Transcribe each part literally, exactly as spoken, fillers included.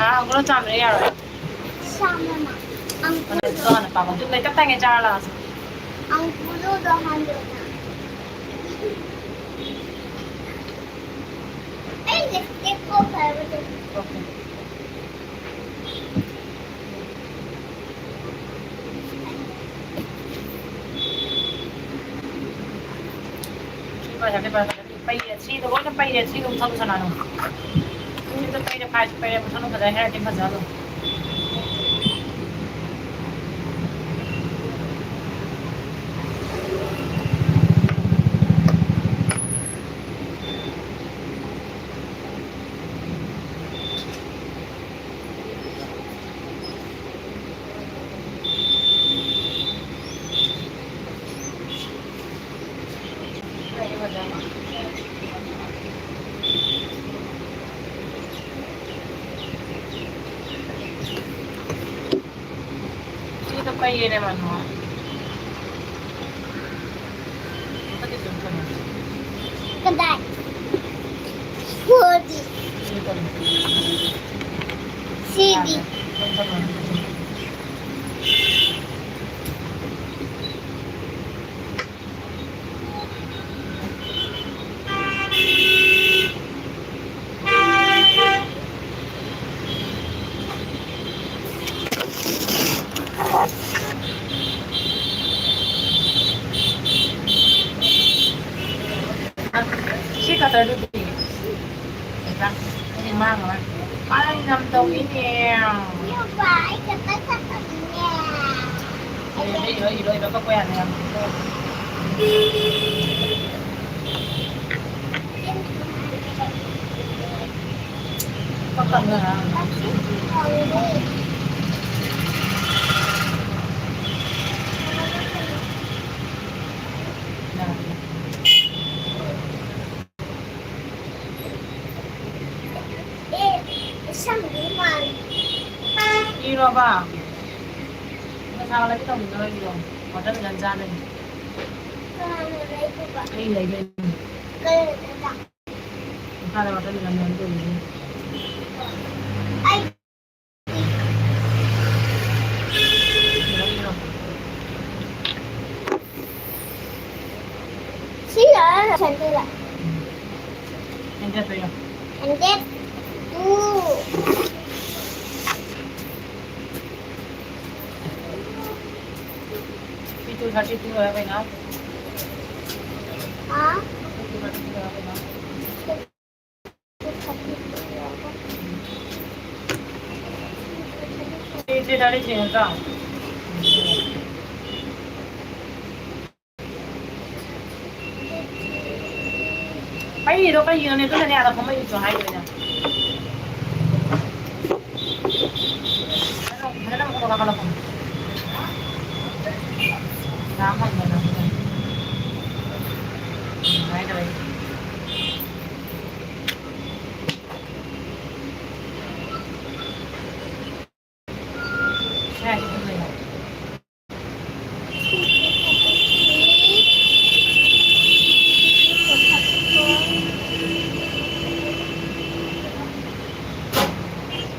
ꯑꯥ, ꯑꯪꯀꯨꯔ ꯆꯥꯝꯃꯔꯤ ꯌꯥꯔꯣꯏ꯫ ꯆꯥꯝꯃꯅ꯫ ꯑꯪꯀꯨꯔ꯫ ꯑꯗꯨ ꯍꯥꯟꯅ ꯄꯥꯕ꯫ ꯑꯗꯨ ꯂꯩꯇꯞ ꯇꯥꯏꯉꯩ ꯆꯥꯔ ꯂꯥꯛꯑꯁꯤ꯫ ꯑꯪꯀꯨꯔꯗꯣ ꯍꯥꯟꯅ꯫ ꯑꯩ ꯂꯤꯞꯁꯇꯤꯛ ꯄꯣꯞ ꯍꯥꯏꯕꯗꯣ꯫ ꯑꯣꯀꯦ꯫ ꯁꯤ ꯄꯥꯏꯔꯦ, ꯁꯤ ꯄꯥꯏꯔꯦ꯫ ꯄꯩꯔꯦ, ꯁꯤꯗꯣ ꯂꯣꯏꯅ ꯄꯩꯔꯦ, ꯁꯤꯗꯣ ꯃꯨꯊꯠꯂꯨ ꯁꯅꯥꯗꯣ꯫ ꯁꯤꯗꯣ ꯄꯩꯔꯦ, ꯐꯥꯏꯜꯁꯨ ꯄꯩꯔꯦ, ꯃꯨꯊꯠꯂꯨ ꯐꯖꯅ ꯍꯥꯏꯔꯛꯀꯦ, ꯐꯖꯍꯜꯂꯨ꯫ ꯁꯤꯗ ꯄꯩꯔꯦ ꯃꯅꯨ꯫ ꯀꯗꯥꯏ? ꯁꯤꯗꯤ꯫ ꯁꯤꯗꯤ꯫ ꯁꯤ ꯀꯇꯔꯗꯨꯗꯤ? ꯍꯩꯃꯥ, ꯍꯩꯃꯥ꯫ ꯃꯥꯅ ꯌꯥꯝ ꯇꯧꯏꯅꯦ꯫ ꯏꯔꯣꯏ, ꯏꯔꯣꯏ, ꯏꯔꯣꯏ, ꯀꯛꯄ ꯌꯥꯗꯦ ꯌꯥꯝ꯫ ꯀꯛꯀꯅꯨ ꯍꯥꯏꯔ꯫ ꯏꯔꯣꯕ꯫ ꯃꯁꯥꯒ ꯂꯩꯒꯦ ꯇꯧꯕꯅꯤꯗ ꯅꯣꯏꯒꯤꯗꯣ꯫ ꯋꯥꯇꯔꯃꯦꯂꯟ ꯆꯥꯗꯣꯏꯅꯤ꯫ ꯀꯅꯥꯅ ꯂꯩꯗꯣꯏꯕ? ꯑꯩ ꯂꯩꯗꯣꯏꯅꯤ꯫ ꯀꯩ ꯂꯩꯗꯣꯏꯕ? ꯃꯈꯥꯗ ꯋꯥꯇꯔꯃꯦꯂꯟ ꯃꯌꯥꯝ ꯇꯣꯡꯉꯤ꯫ ꯑꯩ ꯍꯟꯗ꯭ꯔꯦꯠ ꯍꯟꯗ꯭ꯔꯦꯠ ꯇꯨ꯫ ꯁꯤ ꯇꯨ ꯊꯥꯔꯇꯤ ꯇꯨ ꯍꯥꯏꯕ ꯑꯩꯅ꯫ ꯍꯥ? ꯁꯤ ꯇꯨ ꯊꯥꯔꯇꯤ ꯇꯨ ꯍꯥꯏꯕ꯫ ꯁꯤ ꯊ꯭ꯔꯤ ꯊꯥꯔꯇꯤ ꯊ꯭ꯔꯤ ꯅꯠꯇ꯭ꯔꯣ? ꯄꯩꯔꯤꯗꯣ ꯀꯩꯒꯤꯅꯣꯅꯦ? ꯑꯗꯨꯅꯅꯦ ꯑꯥꯗ ꯐꯝꯃꯛꯏꯗꯣ ꯍꯥꯏꯗꯣꯏꯅꯦ꯫ ꯐꯖꯅ ꯑꯃꯨꯛ ꯀꯥꯈꯠꯂꯛꯈꯣ꯫ ꯂꯥꯝ ꯍꯟꯗꯅ꯫ ꯍꯥꯏꯗꯣꯏꯅꯦ꯫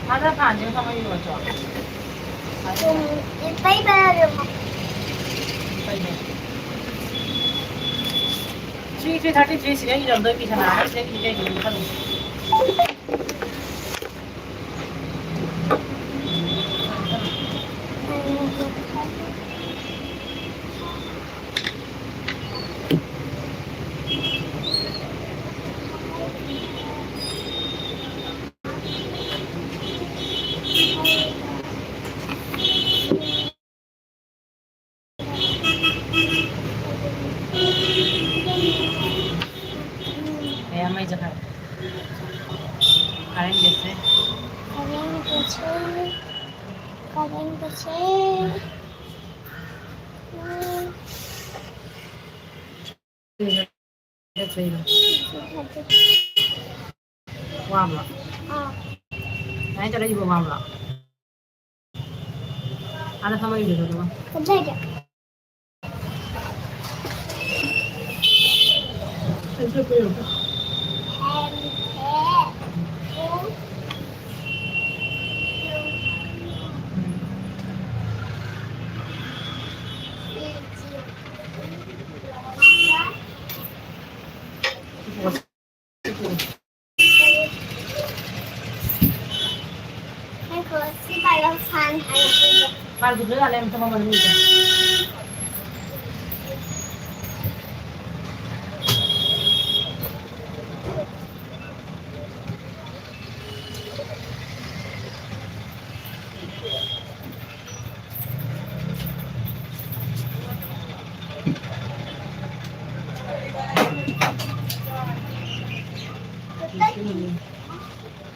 ꯃꯥꯗ ꯐꯥꯟꯁꯦ ꯐꯝꯃ ꯌꯦꯡꯉꯣ ꯆꯣ꯫ ꯎꯝ, ꯄꯩꯕ ꯌꯥꯔꯣꯏ꯫ ꯊ꯭ꯔꯤ ꯊ꯭ꯔꯤ ꯊꯥꯔꯇꯤ ꯊ꯭ꯔꯤ ꯁꯤꯗ ꯏꯔꯝꯗꯣꯏ ꯃꯤ ꯁꯅꯥ ꯍꯥꯏꯁꯤꯗ ꯏ ꯂꯩꯗꯣꯏꯅꯤ ꯈꯜꯂꯨ꯫ ꯃꯌꯥꯝ ꯃꯩ ꯆꯠꯈ꯭ꯔꯦ꯫ ꯀꯔꯦꯟ ꯒꯦꯁꯁꯦ꯫ ꯀꯔꯦꯟ ꯒꯦꯁꯁꯦ꯫ ꯀꯔꯦꯟ ꯒꯦꯁꯁꯦ꯫ ꯋꯥꯕ꯭ꯔꯣ? ꯑꯥ꯫ ꯂꯥꯏꯔꯤꯛ ꯇꯧꯔ ꯏꯕ ꯋꯥꯕ꯭ꯔꯣ? ꯑꯥꯗ ꯐꯝꯃ ꯏꯕꯗꯣ ꯑꯗꯨꯒ꯫ ꯀꯗꯥꯏꯗ? ꯑꯗꯨ ꯄꯤꯔꯛꯑꯣ꯫ ꯁꯤ ꯄꯥꯏꯔꯣ, ꯐꯥꯟ ꯍꯥꯏꯔꯛꯀꯦ꯫ ꯄꯥꯏꯕꯗꯣ ꯌꯥꯔꯦ, ꯑꯝꯇ ꯃꯃꯜ ꯌꯦꯡꯒꯦ꯫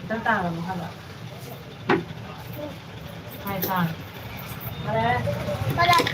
ꯈꯤꯇꯪ ꯇꯥꯔꯕꯣ ꯍꯥꯏꯕ? ꯃꯥꯏ ꯇꯥꯔꯦ꯫ ꯐꯔꯦ꯫